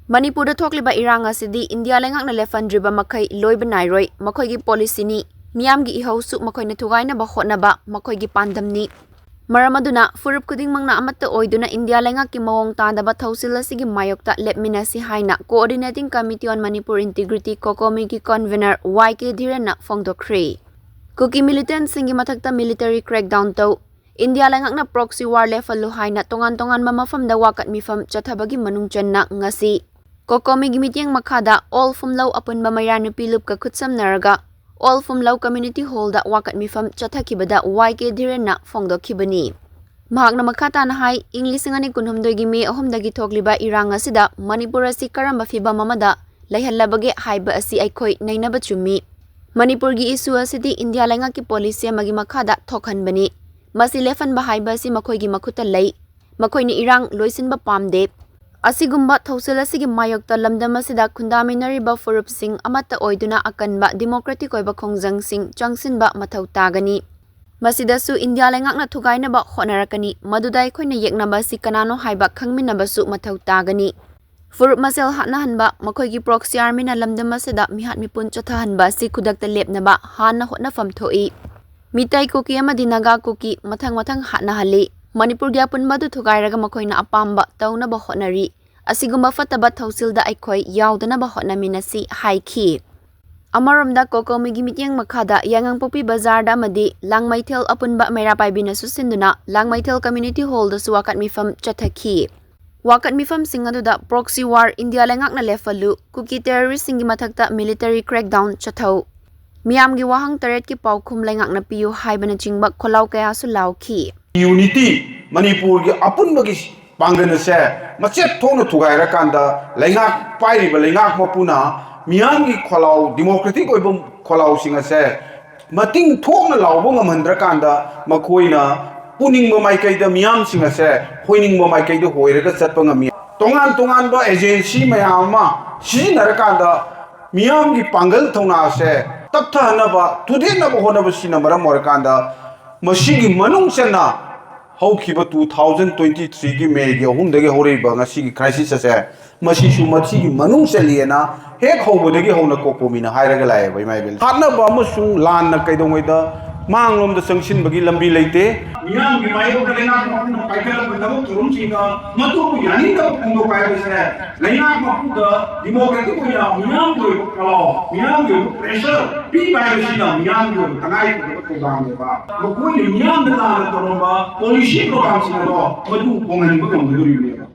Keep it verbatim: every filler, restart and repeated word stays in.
ꯃꯅꯤꯄꯨꯔꯗ ꯊꯣꯛꯂꯤꯕ ꯏꯔꯥꯡ ꯑꯁꯤꯗꯤ ꯏꯟꯗꯤꯌꯥ ꯂꯩꯉꯥꯛꯅ ꯂꯦꯞꯍꯟꯗ꯭ꯔꯤꯕ ꯃꯈꯩ ꯂꯣꯏꯕ ꯅꯥꯏꯔꯣꯏ꯫ ꯃꯈꯣꯏꯒꯤ ꯄꯣꯂꯤꯁꯤꯅꯤ꯫ ꯃꯤꯌꯥꯝꯒꯤ ꯏꯍꯧꯁꯨ ꯃꯈꯣꯏꯅ ꯊꯨꯒꯥꯏꯅꯕ ꯍꯣꯠꯅꯕ ꯃꯈꯣꯏꯒꯤ ꯄꯥꯟꯗꯝꯅꯤ꯫ ꯃꯔꯝ ꯑꯗꯨꯅ ꯐꯨꯔꯨꯞ ꯈꯨꯗꯤꯡꯃꯛꯅ ꯑꯃꯠꯇ ꯑꯣꯏꯗꯨꯅ ꯏꯟꯗꯤꯌꯥ ꯂꯩꯉꯥꯛꯀꯤ ꯃꯑꯣꯡ ꯇꯥꯗꯕ ꯊꯧꯁꯤꯜ ꯑꯁꯤꯒꯤ ꯃꯥꯌꯣꯛꯇ ꯂꯦꯞꯃꯤꯟꯅꯁꯤ ꯍꯥꯏꯅ Coordinating Committee on Manipur Integrity, COCOMI ꯒꯤ convener ꯋꯥꯏ ꯀꯦ ꯙꯤꯔꯦꯟꯅ ꯐꯣꯡꯗꯣꯛꯈ꯭ꯔꯦ꯫ ꯀꯨꯀꯤ militantꯁꯤꯡꯒꯤ ꯃꯊꯛꯇ military crackdown ꯇꯧ, ꯏꯟꯗꯤꯌꯥ ꯂꯩꯉꯥꯛꯅ proxy war ꯂꯦꯞꯍꯜꯂꯨ ꯍꯥꯏꯅ ꯇꯣꯉꯥꯟ ꯇꯣꯉꯥꯟꯕ ꯃꯐꯝꯗ ꯋꯥꯀꯠ ꯃꯤꯐꯝ ꯆꯠꯊꯕꯒꯤ ꯃꯅꯨꯡ ꯆꯟꯅ ꯉꯁꯤ COCOMI ꯒꯤ ꯃꯤꯠꯌꯦꯡ ꯃꯈꯥꯗ ꯑꯣꯜ ꯐꯨꯝꯂꯧ ꯑꯄꯨꯟꯕ ꯃꯩꯔꯥ ꯅꯨꯄꯤ ꯂꯨꯞꯀ ꯈꯨꯠꯁꯝꯅꯔꯒ ꯑꯣꯜ ꯐꯨꯝꯂꯧ community hall ꯗ ꯋꯥꯀꯠ ꯃꯤꯐꯝ ꯆꯠꯊꯈꯤꯕꯗ ꯋꯥꯏ ꯀꯦ ꯙꯤꯔꯦꯟꯅ ꯐꯣꯡꯗꯣꯛꯈꯤꯕꯅꯤ꯫ ꯃꯍꯥꯛꯅ ꯃꯈꯥ ꯇꯥꯅ ꯍꯥꯏ, ꯏꯪ ꯂꯤꯁꯤꯡ ꯑꯅꯤ ꯀꯨꯟꯍꯨꯝꯗꯣꯏꯒꯤ ꯃꯦ ꯑꯍꯨꯝꯗꯒꯤ ꯊꯣꯛꯂꯤꯕ ꯏꯔꯥꯡ ꯑꯁꯤꯗ ꯃꯅꯤꯄꯨꯔ ꯑꯁꯤ ꯀꯔꯝꯕ ꯐꯤꯚꯝ ꯑꯃꯗ ꯂꯩꯍꯜꯂꯕꯒꯦ ꯍꯥꯏꯕ ꯑꯁꯤ ꯑꯩꯈꯣꯏ ꯅꯩꯅꯕ ꯆꯨꯝꯃꯤ꯫ ꯃꯅꯤꯄꯨꯔꯒꯤ issue ꯑꯁꯤꯗꯤ ꯏꯟꯗꯤꯌꯥ ꯂꯩꯉꯥꯛꯀꯤ ꯄꯣꯂꯤꯁꯤ ꯑꯃꯒꯤ ꯃꯈꯥꯗ ꯊꯣꯛꯍꯟꯕꯅꯤ꯫ ꯃꯁꯤ ꯂꯦꯞꯍꯟꯕ ꯍꯥꯏꯕ ꯑꯁꯤ ꯃꯈꯣꯏꯒꯤ ꯃꯈꯨꯠꯇ ꯂꯩ꯫ ꯃꯈꯣꯏꯅ ꯏꯔꯥꯡ ꯂꯣꯏꯁꯤꯟꯕ ꯄꯥꯝꯗꯦ꯫ ꯑꯁꯤꯒꯨꯝꯕ ꯊꯧꯁꯤꯜ ꯑꯁꯤꯒꯤ ꯃꯥꯌꯣꯛꯇ ꯂꯝꯗꯝ ꯑꯁꯤꯗ ꯈꯨꯟꯗꯥꯃꯤꯟꯅꯔꯤꯕ ꯐꯨꯔꯨꯞꯁꯤꯡ ꯑꯃꯠꯇ ꯑꯣꯏꯗꯨꯅ ꯑꯀꯟꯕ democratic ꯑꯣꯏꯕ ꯈꯣꯡꯖꯪꯁꯤꯡ ꯆꯪꯁꯤꯟꯕ ꯃꯊꯧ ꯇꯥꯒꯅꯤ꯫ ꯃꯁꯤꯗꯁꯨ ꯏꯟꯗꯤꯌꯥ ꯂꯩꯉꯥꯛꯅ ꯊꯨꯒꯥꯏꯅꯕ ꯍꯣꯠꯅꯔꯛꯀꯅꯤ꯫ ꯃꯗꯨꯗ ꯑꯩꯈꯣꯏꯅ ꯌꯦꯛꯅꯕ ꯑꯁꯤ ꯀꯅꯥꯅꯣ ꯍꯥꯏꯕ ꯈꯪꯃꯤꯟꯅꯕꯁꯨ ꯃꯊꯧ ꯇꯥꯒꯅꯤ꯫ ꯐꯨꯔꯨꯞ ꯃꯁꯦꯜ ꯍꯥꯠꯅꯍꯟꯕ, ꯃꯈꯣꯏꯒꯤ proxy army ꯅ ꯂꯝꯗꯝ ꯑꯁꯤꯗ ꯃꯤꯍꯥꯠ ꯃꯤꯄꯨꯟ ꯆꯠꯊꯍꯟꯕ ꯑꯁꯤ ꯈꯨꯗꯛꯇ ꯂꯦꯞꯅꯕ ꯍꯥꯟꯅ ꯍꯣꯠꯅꯐꯝ ꯊꯣꯛꯏ꯫ ꯃꯤꯇꯩ ꯀꯨꯀꯤ ꯑꯃꯗꯤ ꯅꯥꯒꯥ ꯀꯨꯀꯤ ꯃꯊꯪ ꯃꯊꯪ ꯍꯥꯠꯅꯍꯜꯂꯤ꯫ ꯃꯅꯤꯄꯨꯔꯒꯤ ꯑꯄꯨꯟꯕ ꯑꯗꯨ ꯊꯨꯒꯥꯏꯔꯒ ꯃꯈꯣꯏꯅ ꯑꯄꯥꯝꯕ ꯇꯧꯅꯕ ꯍꯣꯠꯅꯔꯤ꯫ ꯑꯁꯤꯒꯨꯝꯕ ꯐꯠꯇꯕ ꯊꯧꯁꯤꯜꯗ ꯑꯩꯈꯣꯏ ꯌꯥꯎꯗꯅꯕ ꯍꯣꯠꯅꯃꯤꯟꯅꯁꯤ ꯍꯥꯏꯈꯤ꯫ ꯑꯃꯔꯣꯝꯗ COCOMI ꯒꯤ ꯃꯤꯠꯌꯦꯡ ꯃꯈꯥꯗ ꯌꯥꯏꯉꯪꯄꯣꯛꯄꯤ ꯕꯖꯥꯔꯗ ꯑꯃꯗꯤ ꯂꯥꯡꯃꯩꯊꯦꯜ ꯑꯄꯨꯟꯕ ꯃꯩꯔꯥ ꯄꯥꯏꯕꯤꯅꯁꯨ ꯁꯤꯟꯗꯨꯅ ꯂꯥꯡꯃꯩꯊꯦꯜ community hall ꯗꯁꯨ ꯋꯥꯀꯠ ꯃꯤꯐꯝ ꯆꯠꯊꯈꯤ꯫ ꯋꯥꯀꯠ ꯃꯤꯐꯝꯁꯤꯡ ꯑꯗꯨꯗ proxy war, ꯏꯟꯗꯤꯌꯥ ꯂꯩꯉꯥꯛꯅ ꯂꯦꯞꯍꯜꯂꯨ, ꯀꯨꯀꯤ terrorist ꯁꯤꯡꯒꯤ ꯃꯊꯛꯇ military crackdown ꯆꯠꯊꯧ, ꯃꯤꯌꯥꯝꯒꯤ ꯋꯥꯍꯪ ꯇꯔꯦꯠꯀꯤ ꯄꯥꯎꯈꯨꯝ ꯂꯩꯉꯥꯛꯅ ꯄꯤꯌꯨ ꯍꯥꯏꯕꯅꯆꯤꯡꯕ ꯈꯣꯜꯂꯥꯎ ꯀꯌꯥꯁꯨ ꯂꯥꯎꯈꯤ꯫ Unity, ꯃꯅꯤꯄꯨꯔꯒꯤ ꯑꯄꯨꯟꯕꯒꯤ ꯄꯥꯡꯒꯜ ꯑꯁꯦ ꯃꯆꯦꯠ ꯊꯣꯛꯅ ꯊꯨꯒꯥꯏꯔꯀꯥꯟꯗ ꯂꯩꯉꯥꯛ ꯄꯥꯏꯔꯤꯕ ꯂꯩꯉꯥꯛ ꯃꯄꯨꯅ ꯃꯤꯌꯥꯝꯒꯤ ꯈꯣꯜꯂꯥꯎ, democratic ꯑꯣꯏꯕ ꯈꯣꯜꯂꯥꯎꯁꯤꯡ ꯑꯁꯦ ꯃꯇꯤꯡ ꯊꯣꯛꯅ ꯂꯥꯎꯕ ꯉꯝꯍꯟꯗ꯭ꯔꯀꯥꯟꯗ ꯃꯈꯣꯏꯅ ꯄꯨꯅꯤꯡꯕ ꯃꯥꯏꯀꯩꯗ ꯃꯤꯌꯥꯝꯁꯤꯡ ꯑꯁꯦ ꯍꯣꯏꯅꯤꯡꯕ ꯃꯥꯏꯀꯩꯗ ꯍꯣꯏꯔꯒ ꯆꯠꯄ ꯉꯝꯃꯤ꯫ ꯇꯣꯉꯥꯟ ꯇꯣꯉꯥꯟꯕ agency ꯃꯌꯥꯝ ꯑꯃ ꯁꯤꯖꯤꯟꯅꯔꯀꯥꯟꯗ ꯃꯤꯌꯥꯝꯒꯤ ꯄꯥꯡꯒꯜ ꯊꯧꯅꯥ ꯑꯁꯦ ꯇꯞꯊꯍꯟꯅꯕ, ꯊꯨꯗꯦꯛꯅꯕ ꯍꯣꯠꯅꯕꯁꯤꯅ ꯃꯔꯝ ꯑꯣꯏꯔꯀꯥꯟꯗ ꯃꯁꯤꯒꯤ ꯃꯅꯨꯡ ꯆꯟꯅ ꯍꯧꯈꯤꯕ two thousand twenty threeꯒꯤ Mayꯒꯤ ꯑꯍꯨꯝꯗꯒꯤ ꯍꯧꯔꯛꯏꯕ ꯉꯁꯤꯒꯤ crisis ꯑꯁꯦ, ꯃꯁꯤꯁꯨ ꯃꯁꯤꯒꯤ ꯃꯅꯨꯡ ꯆꯜꯂꯤꯑꯅ ꯍꯦꯛ ꯍꯧꯕꯗꯒꯤ ꯍꯧꯅ ꯀꯣꯀꯣꯃꯤꯅ ꯍꯥꯏꯔꯒ ꯂꯥꯛꯑꯦꯕ, ꯏꯃꯥ ꯏꯕꯦꯜ꯫ ꯍꯥꯠꯅꯕ ꯑꯃꯁꯨꯡ ꯂꯥꯟꯅ ꯀꯩꯗꯧꯉꯩꯗ ꯃꯥꯡꯂꯣꯝꯗ ꯆꯪꯁꯤꯟꯕꯒꯤ ꯂꯝꯕꯤ ꯂꯩꯇꯦ꯫ ꯃꯤꯌꯥꯝꯒꯤ ꯃꯥꯌꯣꯛꯇ ꯂꯩꯉꯥꯛ ꯃꯄꯨꯅ ꯄꯥꯏꯈꯠꯂꯛꯄ ꯊꯕꯛ ꯊꯧꯔꯝꯁꯤꯡꯗ ꯃꯗꯨꯕꯨ ꯌꯥꯅꯤꯡꯗꯕ ꯐꯣꯡꯗꯣꯛꯄ ꯍꯥꯏꯕꯁꯦ ꯂꯩꯉꯥꯛ ꯃꯄꯨꯗ democratic ꯑꯣꯏꯅ ꯃꯤꯌꯥꯝꯒꯤ ꯑꯣꯏꯕ ꯄꯥꯎ, ꯃꯤꯌꯥꯝꯒꯤ ꯑꯣꯏꯕ pressure ꯄꯤꯕ ꯍꯥꯏꯕꯁꯤꯅ ꯃꯤꯌꯥꯝꯒꯤ ꯑꯣꯏꯕ ꯇꯉꯥꯏ ꯐꯗꯕ ꯊꯧꯗꯥꯡꯅꯦꯕ꯫ ꯃꯈꯣꯏꯅ ꯃꯤꯌꯥꯝꯗ ꯂꯥꯟꯅ ꯇꯧꯔꯝꯕ policy programꯁꯤꯡ ꯑꯗꯣ ꯃꯗꯨ ꯍꯣꯡꯍꯟꯕ ꯉꯝꯒꯗꯧꯔꯤꯕꯅꯦꯕ꯫